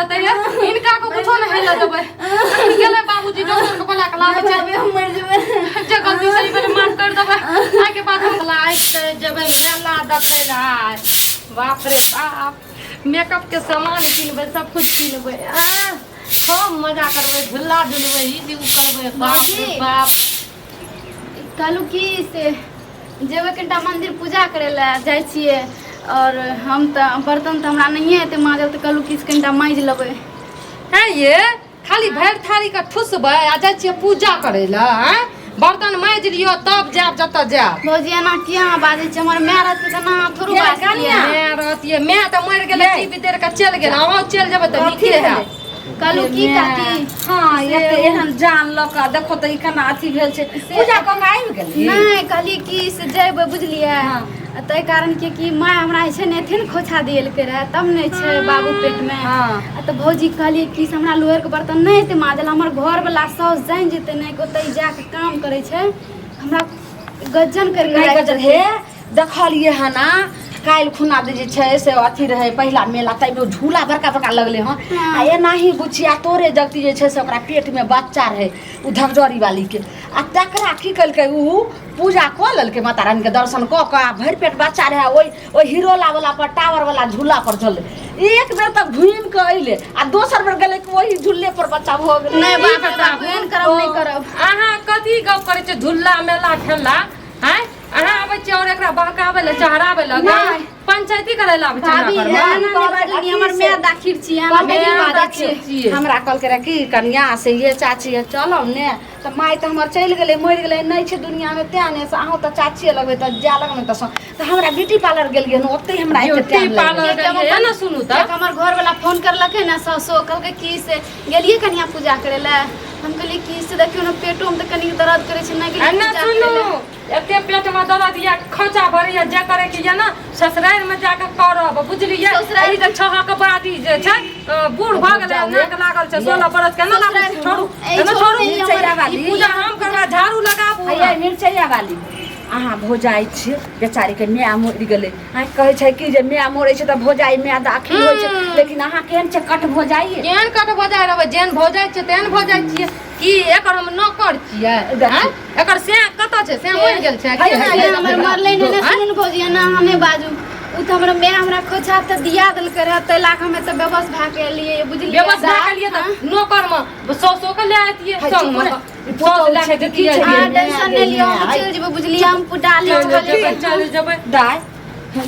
रहतै ये हिनका को कुछो नहि हेला देबै अखन गेलै बाबूजी डॉक्टर के बोला के लाबै छै। भाभी, हम मरि जेबै। जे गलती सही भेलै माफ कर देबै। आइ के बाद हम आइ तऽ जेबै मेला देखै लए आइ। बाप रे बाप, मेकअप के सामान किनबै, सब कुछ किनबै, आ खूब मजा करबै, झूला झुलबै, ई जे उ करबै। बाप रे भौजी। बाप। कहलहुँ की से जेबै कनिटा मन्दिर पूजा करै लए जाइ छियै, आओर हम तऽ बर्तन तऽ हमरा नहिए हेतै माजल, तऽ कहलहुँ कि से कनिटा माजि लेबै। हैं ये खाली भरि थारी के ठुसबै आ जाइ छियै पूजा करै लए? आँय, बर्तन माजि लियौ तब जायब जतऽ जायब। भौजी, एना किया अहाँ बाजै छियै? हमर माय रहतै तऽ एना अहाँ थोड़ू ये बाजतियै। कनिया। माय रहतियै, माय तऽ मरि गेलै, जीवित देर के चलि गेल, अहाँ चलि जेबै तऽ कथी नीके भेलै? हैत। कहलहुँ की काकी? हँ, एते एहन जान लऽ कऽ देखो तऽ ई केना अथी भेल छै। पूजा कऽ कऽ आबि गेली? नहि, कहलियै कि से जेबै, बुझलियै? ताहि कारण के कि माय हमरा जे छै ने एते ने खोछा दियलकै रहए, तब ने छै बाबू पेटमे। आ तऽ भौजी, कहलियै कि से हमरा लोहरके बर्तन नहि हेतै माजल, हमर घरवला साउस जानि जेतै ने कि ओतहि जाके काम करै छै, हमरा गज्जन करि नहि कऽ। गजल हे, देखलियै हन आ काल्हि खुना जे छै से अथी रहै पहिला मेला, ताहिमे झूला बड़का बड़का लगलै हँ। आ एनाही बुचिया तोरे जगती जे छै से ओकरा पेटमे बच्चा रहै ओ धकजरी वालीके, आ तकरा की केलकै, ओ पूजा कऽ लेलकै, माता रानीके दर्शन कऽ कऽ, आ भरि पेट बच्चा रहै, ओहि ओहि हिरोला वाला पर टावर वाला झूला पर झूललै। एक बेर तऽ घुमि कऽ अयलै आ दोसर बेर गेलै कि ओही झूले पर बच्चा भऽ गेलै। नहि, बाप रे बाप, बताबू। एहन करब नहि करब। अहाँ कथी गप करै छियै, झूला मेला ठेला? आँय, अहाँ आबै छियै और एकरा बहकाबै लए, चढ़ाबै लए, नहि। पंचायती करै लए आबै छियै भाभी, हमरा घरमे? एना नहि बाजू, हमर माय दाखिर छी अहाँ, कहलकै कथी की बाजै दाखिर छियै? छियै। हमरा कहलकै रहे कि कनिया से ये चाची है, चलब ने? तऽ माय तऽ हमर चलि गेलै, मरि गेलै, नहि छै दुनियामे, तेँ ने से अहूँ तऽ चाचिए लगबै, तऽ जाय लगबै तऽ तऽ हमरा ब्यूटी पार्लर गेलियै हन, ओतहि हमरा एते ब्यूटी टाइम लागि पार्लर गेल। गेलियै ने, सुनू तऽ। एक हमर घरवला फोन करलकै ने सासो, कहलकै कि से गेलियै कनिया पूजा करै लए? हम कहलियै कि से देखियौ ने, पेटोमे तऽ कनिक दर्द करै छै, नहि गेलियै एना पूजा सुनू करै लए। एते पेट में दर्द या खोचा भरैया, जे करे के या ना ससुराल में जाके करब, बुझलियै? ससुराल- ई जे छहक बादी जे छै, बूढ़ भऽ गेलै, नाक लागल छै 16 बरस के, ना लागल छै, छोड़ू। ए, एना छोड़ू छोड़ू। ने, मिरचैया हमर- वाली। ई पूजा हम करबै, झाड़ू लगाबू। आ ये मिरचैया वाली, अहाँ भौजाइ छियै, बेचारीके माय मरि गेलै। अहाँ कहै छै कि जे माय मरै छै तऽ भौजाइ माय दाखिल होइ छै, लेकिन अहाँ केहन छै कट भौजाइ? केहन कट भौजाइ रहबै? जेहन भौजाइ छियै तेहन भौजाइ छियै। की एकर हम नौकर छियै? आँय? एकर सैं कतऽ छै? सैं मरि गेल छै? है, के है, है? हमर मरलै नहि ने। सुनू ने भौजी, एना अहाँ नहि बाजू। ओ तऽ हमरा माय हमरा खोछा तऽ दिया देलकै रहए, ताहि लए कऽ हम एतऽ बेबस भए के एलियै, बुझलियै? व्यवस्था के लिए तऽ नौकर मे सौ सौ के ले आतियै है, संग मे। चुप ने। सौस लए के की जतियै। छै? अहाँ टेंशन नहि लिअ, हम चलि जेबै, बुझलियै? हम डाली चलि जेबै, चलि जेबै। दाय,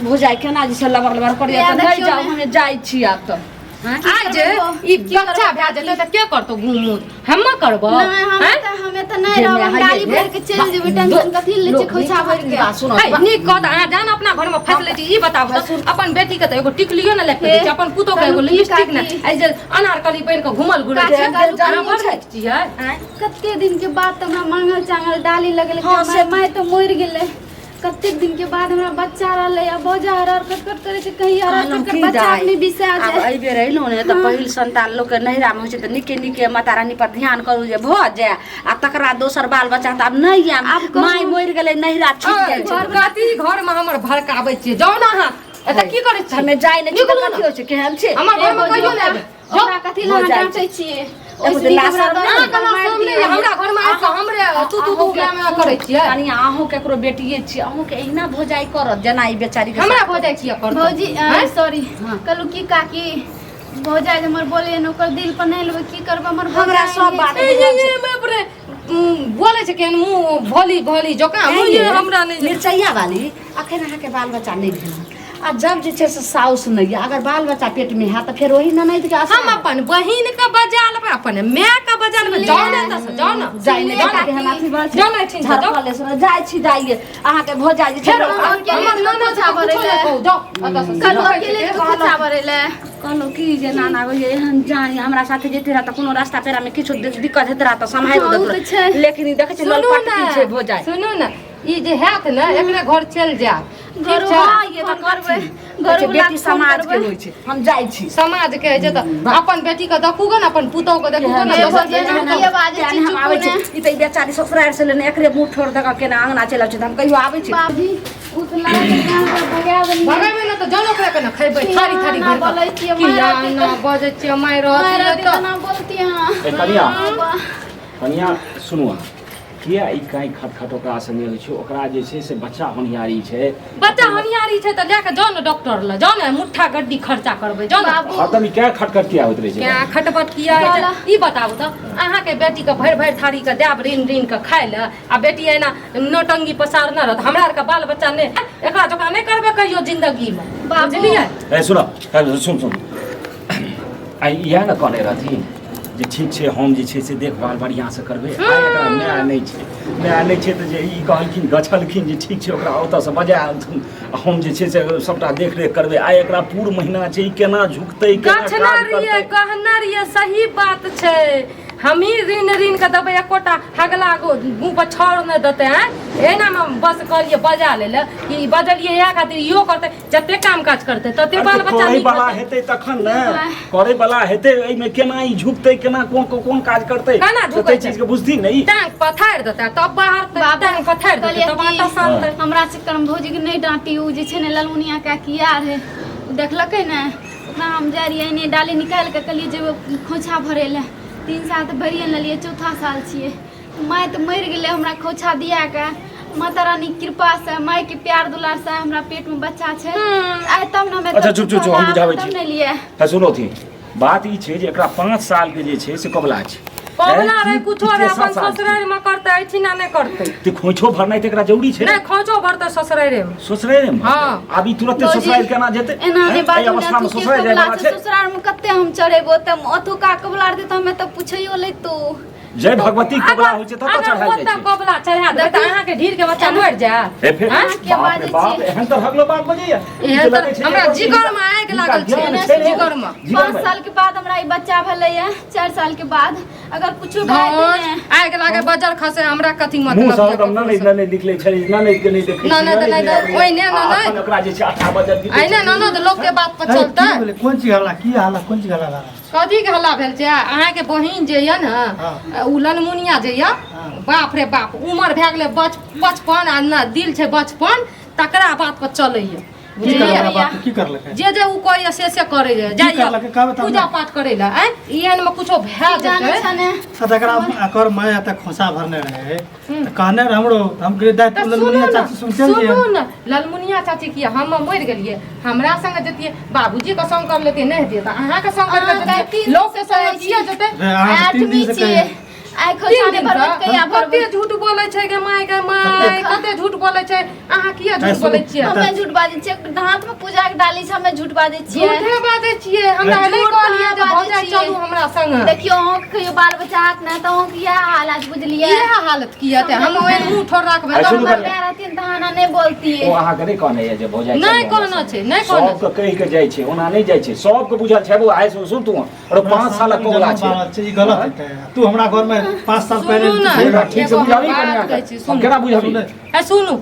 भौजाइ केना जे छै लबर लबर करैया। इएह तऽ नहि देखियौ जाउ। ने। हमे जाइ छी आब तऽ। आइ जे ई बच्चा भए जेतै तऽ के करतौ घूम? हमे करबो? नहि, हम आँय? तऽ हमे तऽ नहि रहब, हम डाली भरि के चलि जेबै। टेंशन कथी लै छियै खोइछा भरि के? है, नीक कह तऽ अहाँ जान अपना घरमे फँसि लै छी। ई बताबू तऽ, अपन बेटी के तऽ एगो टिकलियो ने लए के दै छी, अपन पुतोह के एगो कहलहुँ की लिपस्टिक ने। काकी? एहि जे अनारकली बनि कऽ घूमल घुरै काकी, छै, कहलहुँ अहाँ की बड़ नीक छियै। कते दिन के बाद तऽ हमरा मांगल चांगल डाली लगल। हँ, से माय तऽ मरि गेलै, कतेक दिन के बाद हमरा बच्चा रहलै, आ बजा हर कटकट करै छै, कहीं हर कहलहुँ कटकट की बच्चा दाइ, अपने बिसा आब जाए। एहि बेर अयलहुँ ने तऽ पहिल संतान लोकके नैहरामे होइ छै तऽ नीके नीके माता रानी पर ध्यान करू जे भऽ जाय, आ तकर बाद दोसर बाल बच्चा तऽ आब नहि आयब। आब कहू। माय मरि गेलै, नैहरा छूटि जाइ छै। कथी घरमे हमर भड़काबै छियै? जाउ ने, अहाँ एतऽ की करै छी? हमे जाइ नहि छी तऽ निकलू ने। कथी होइ छै, केहन छै? हमर घरमे कहियो नहि एबै। ओकरा कथी लए हो अहाँ जाइ डाँटै छियै? एगो ओहिसँ तऽ नीक हमरा लाशा दस अहाँ रुपआ केना मारि सामने दिअ। हमरा घरमे आबि कऽ हमरे तू तू तू मैं मैं करै छियै? कनिया, अहूँ केकरो बेटिए छी, अहूँके एहिना भौजाइ करत जेना ई बेचारी के। हमरा भौजाइ किया करतै? भौजी, सॉरी। कहलहुँ की काकी, भौजाइ जे हमर बोले ने, ओकर दिल पर नहि लेबै। की करबै, हमर हमरा भौजाइ सब नहि बात छै। ए, ये, ये, बाप रे, बोलै छै केहन मुँह भोली भोली जकाँ मुँह, ये हमरा नहि। मिरचैया वाली, अखन अहाँके बाल बच्चा नहि भेल हन, आ जब जे छै से साउस नहि यऽ, अगर बाल बच्चा पेटमे हैत तऽ फेर ओही ननैदके असर। हम अपन बहिन के बजा लेबै, अपन माय के बजा लेबै। जाउ ने एतऽ से, जाउ ने। जाइ नहि। जाउ ने। केहन अथी भऽ छै। जाउ ने एहिठिन से, जाउ। झरकल से जाइ छी दाइ, अहाँके भौजाइ जे छै फेर अकेले हमर ननद पोछा के भरै कुछो नहि लए। कहू, जाउ एतऽ से। कहलहुँ अकेले जेबै खोछा भरै लए? कहलहुँ की जे नाना गो, ये एहन जान हमरा साथे जेते रह तऽ कोनो रास्ता पेरा मे किछु दिक्कत हेत रह तऽ सम्हारि हँ, ओ देत तऽ छै। लेकिन ई देखै छी सुनू ललपटकी ने छै भौजाइ। सुनू ने, ई जे हैत ने, एकरे घर चलि जायब, ठीक घरो छै? हँ, ये तऽ फोन करबै। कथी? कहै छै, घरोवला बेटी फोन समाज के करबै। होइ छै। हम जाइ छी। समाज के होइ छै तऽ अपन बेटी के देखू गे ने, अपन पुतोह के देखू गे ने। हे दोसर भौजी, बेटी एना के किया बाजै तें छी? हम आबै चुप छी। ई तऽ ई बेचारी ससुरारि से लेने एकरे मुँह ठोर दऽ कऽ केना अंगना चलि आबै छै, तऽ हम कहियो आबै छी? बाबी, उठला के जान के भगा देलियै। भगेबै ने तऽ जन ओकरा के ने खैबै थारी थारी ना भरि कऽ। बोलै छियै, की माय रहती ना तऽ- बजै छियै माय माय रहती रहती तऽ तऽ ना बोलती अहाँ। ए कनिया कनिया सुनू अहाँ किया ई काँइ खटखट ओकरा संगे होइ छै ओकरा जे छै से बच्चा होनिहारी छै बच्चा होनिहारी छै तऽ लए कऽ जाउ ने डॉक्टर लग जाउ ने मुट्ठा गड्डी खर्चा करबै जाउ ने बाबू हरदम ई क्या खटखट किया होइत रहै छै क्या खटपट किया होइ छै? ई बताबू तऽ अहाँके बेटीके भरि भरि थारी के देब ऋण ऋण के खाय लए आ बेटी एना नौटंगी पसारने रहत हमरा आरके बाल बच्चा नहि एकरा जकाँ नहि करबै कहियो जिंदगीमे बाबू। बुझलियै ए सुन सुन सुन आइ इएह ने कहने रहथिन जे ठीक छै हम जे छै से देखभाल बढ़िआँसँ करबै आइ एकरा माय नहि छै माय नहि छै तऽ जे ई कहलखिन गछलखिन जे ठीक छै ओकरा ओतऽसँ बजा आनथुन आ हम जे छै से सभटा देखरेख करबै आइ एकरा पूर महीना छै ई केना झुकतै केना गछना काज रहियै करतै कहना रहियै सही बात छै हमही ऋण ऋण के देबै एकोटा हगला गो मुँह पर छाउर नहि देतै आँय एनामे बस कहलियै बजा लै लए कि बजलियै इएह खातिर इहो करतै जते काम काज करतै तते बाल बच्चा करै नीक वाला हेतै। हेतै तखन ने करै वाला हेतै एहिमे केना ई झुकतै केना कोन कोन काज करतै केना तऽ झुकै ताहि छै? चीजके बुझथिन ने ई टांग पथारि देतै तब बाहर बाबू, टांग पथारि देतै कहलियै तब कि आटा सानतै हमरा चक्करमे भौजीके नहि डाँटी ओ जे छै ने ललमुनिया काकी आर है ओ देखलकै ने ओकरा हम जाइ रहियै एने डाली निकालि कऽ कहलियै जेबै खोँइछा भरै लए 3 साल तऽ भरिए लेलियै चौथा साल छियै माय तऽ मरि गेलै हमरा खोँइछा दिया कऽ माता रानीके कृपासँ मायके प्यार दुलारसँ हमरा पेटमे बच्चा छै आइ तब ने हम अच्छा, चुप, चुप, चुप, हम बुझाबै तब छी। ने लिए तऽ सुनौथिन बात ई छै जे एकरा 5 साल के जे छै से कबला छै कबला हैं? रे ई- कुछो ई रे तेसर अपन साल छै। ससुरारि में करतै एहिठिना नहि करतै ते खोइछो भरनाइ तऽ एकरा जरूरी छै नहि खोजो भरतै ससुरारि में ससुरारि में हाँ। आब ई तुरते भौजी, ससुरारि केना जेतै एना नहि हैं? एहि बाजू ने अवस्था में तू के ससुरारि जाय कबला वाला छै छै ससुराल में कते हम चढ़ेबो तऽ ओतुका कबला रहतै तऽ हमे तऽ पूछैयो लैतू जय भगवती कबला होइ छै ततऽ अगर चढ़ायल ओतऽ जाइ छै कबला चढ़ा देबै तऽ अहाँके ढीर के बच्चा मरि जायत हे फेर आँय? के बाप रे बाजै बाप छियै? एहन तरहक लोक बात बजैया एहन तर- हमरा जिगरमे आगि लागल छै, जिगरमे। 5 साल के बाद हमरा ई बच्चा भेलैया 4 साल के बाद अगर कुछो भए धौस, जेतै ने आगि लागे बजर खसे हमरा कथी मुँह मतलब से यऽ हरदम ककरो ननैद से? ननैद निकलै छै ननैद के नहि देखै ननैद नहि तऽ ओहिने ननैद। अपन ओकरा जे छै आटा बजर गिरै अहिने ननद लोक के बात पर अरे, चलतै की भेलै? कोन चीज हल्ला की हल्ला कोन चीज हल्ला भए रहल छै? कथी के हल्ला भेल छै अहाँके बहिन जे यऽ ने हाँ। उ ललमुनिया जे यऽ हाँ। बाप रे बाप उमर भए गेलै 55 आ न दिल छै 55 तकरा बात पर चलैया की बुझलियै करलकै बाप की करलकै जे जे उ कहैया से से करैया जाइया करलकै? कहबै तब ने। पूजा पाठ करै लए आँय एहन मे कुछो भए जानै जेतै छ ने तऽ एकरा एकर माय एतऽ खोसा भरने रहै तऽ कहने रहै हमरो तऽ हम कहलियै दाइ तऽ तू सुनू ललमुनिया ने चाची सुन चलि सुनू जइहे ने ललमुनिया चाची किया हम मरि गेलियै हमरा संगे जतियै बाबूजी के संग कर लेतियै नहि हेतियै तऽ अहाँके संग कर अहाँके लेतियै तीन लोक के दिन से संग कहै किया छी। जेतै रे, अहाँके 3 आठवीं दिन से छियै कहियै आइ तीन खोइछा नहि दिन भरबै से कहिया भरबै कते झूठ बोलै छै गे माय गे माय कते झूठ बोलै छै अहाँ किया झूठ सुनू। बोलै छियै हमे झूठ बाजै छियै हाथ में पूजा के डाली छै हमे झूठ बाजै छियै झूठे बाजै छियै हमरा नहि झूठ कहलियै जे कहाँ बाजै भौजाइ छियै? चलू हमरा संग देखियौ अहाँके कहियो बाल बच्चा हाथ नहि तऽ अहाँके इएह हालत बुझलियै इएह हालत किया हेतै हम ओहन मुँह ठोर राखबै आइ तऽ सुनू हमर कनिया। माय रहथिन तऽ अहाँ नहि बोलतियै ओ अहाँके नहि कहने यऽ जे भौजाइ नहि चलू हमरा कहना संगे। छै, नहि कहना सबके कहि के जाइ छै ओना नहि जाइ छै सबके बुझल छै बौआ आइ सुन तू अरे 5 सालक कबला छै बारल छै ई गलत हेतै तू हमरा घर में 5 साल पहिले सुनू ने। तू सही बात ठीक से एगो हम बुझाबी बात कनिया कहै छी, के हम सुनू। केना बुझाबी सुनै। ए सुनू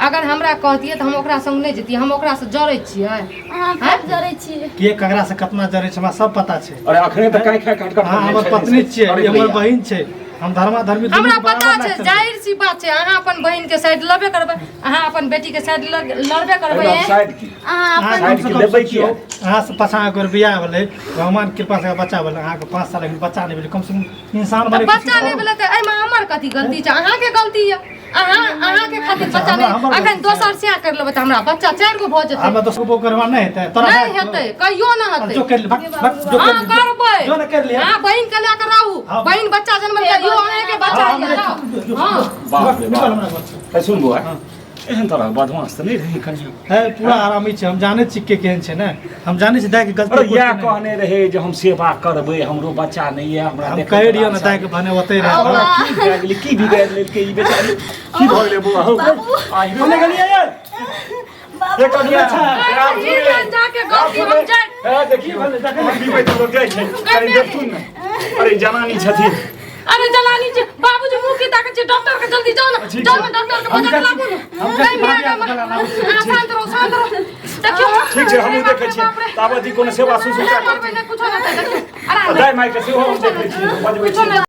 अगर हमरा कहतियै तऽ हम ओकरा संग नहि जैतियै हम ओकरासँ जरै छियै अहाँ कब जरै छियै के ककरा से कतना जरै छै हमरा सब पता छै अरे अखने तऽ काई खाय कट कट अहाँ हमर पत्नी छियै ई हमर बहिन छै हम धर्मा धर्मी दुनू हमरा के पता बराबर छै राखि जाहिर सी बात छै अहाँ अपन बहिन के साइड लबे करबै अहाँ अपन बेटी के साइड लड़बे करबै साइड की अहाँ अहाँ अपन साइड कम से की कम लेबै सोचियौ, किया? अहाँ से पाछाँ अगर बियाह भेलै भगवान कृपा से बच्चा भेलै अहाँके 5 साल एखन बच्चा नहि भेलै कम से कम इंसान तऽ बने बच्चा नहि भेलै तऽ एहिमे हमर कथी गलती छै अहाँके गलती यऽ अहाँ अहाँके खातिर बच्चा नहि हमर अखन गलती छै। दोसर सएह कर लेबै तऽ हमरा बच्चा 4 गो भऽ जेतै हमरा दोसर बो करवा नहि हेतै तोरा नहि हेतै कहियो ना हेतै जो कर ले भाग भाग जो हाँ कर ले करबै जो ना कर ले हाँ बहिन के लए कऽ रहू हाँ। बहिन बच्चा जनमल के इहो अहाँके बच्चा हाँ, यऽ जो, जो, हाँ बाप रे निकल बाप हमरा घर से ए सुन बौआ हाँ। एहन तरह बदमाश तऽ नहि रही कनिया है पूरा आरामी छै हम जानै छी के केहन छै ने हम जानै छी दाइ के गलती अरे कुछ इएह नहि। कहने रहे जे हम सेवा करबै हमरो बच्चा नहि यऽ हमरा हम देखै कहि वला रहियै ने छै। दाइ के भने ओतै रहै हमरा की भए गेलै की बिगाड़ि लेलकै ई बेचारी की भऽ गेलै बौआ हौ आइ बोले गेलियै ये एक कनिया ई जाके गलती हम जानि ए देखी भेलै देखै ने। पीबै तऽ लोक जाइ छै कनि देखथुन ने अरे जनानी छथिन अरे जलानी छै बाबूजी मुंह की ताकत छै डॉक्टर के जल्दी जाओ ना ठीक जाओ छै। ना डॉक्टर के हम बजा के जाइ छी- लाबू ना हम जाइ छी नहीं, भाभी मेरा आके गला लाबू छी। हाँ, शांत रहो शांत रहो देखियो ठीक छै हमहूँ देखै छियै ताबत ई कोनो सेवा सुश्रूषा नहीं मरबै नहीं कुछो नहीं देखियो अरे दाइ माइके सेहो हम देखै छियै बजबै कुछो छियै नहीं।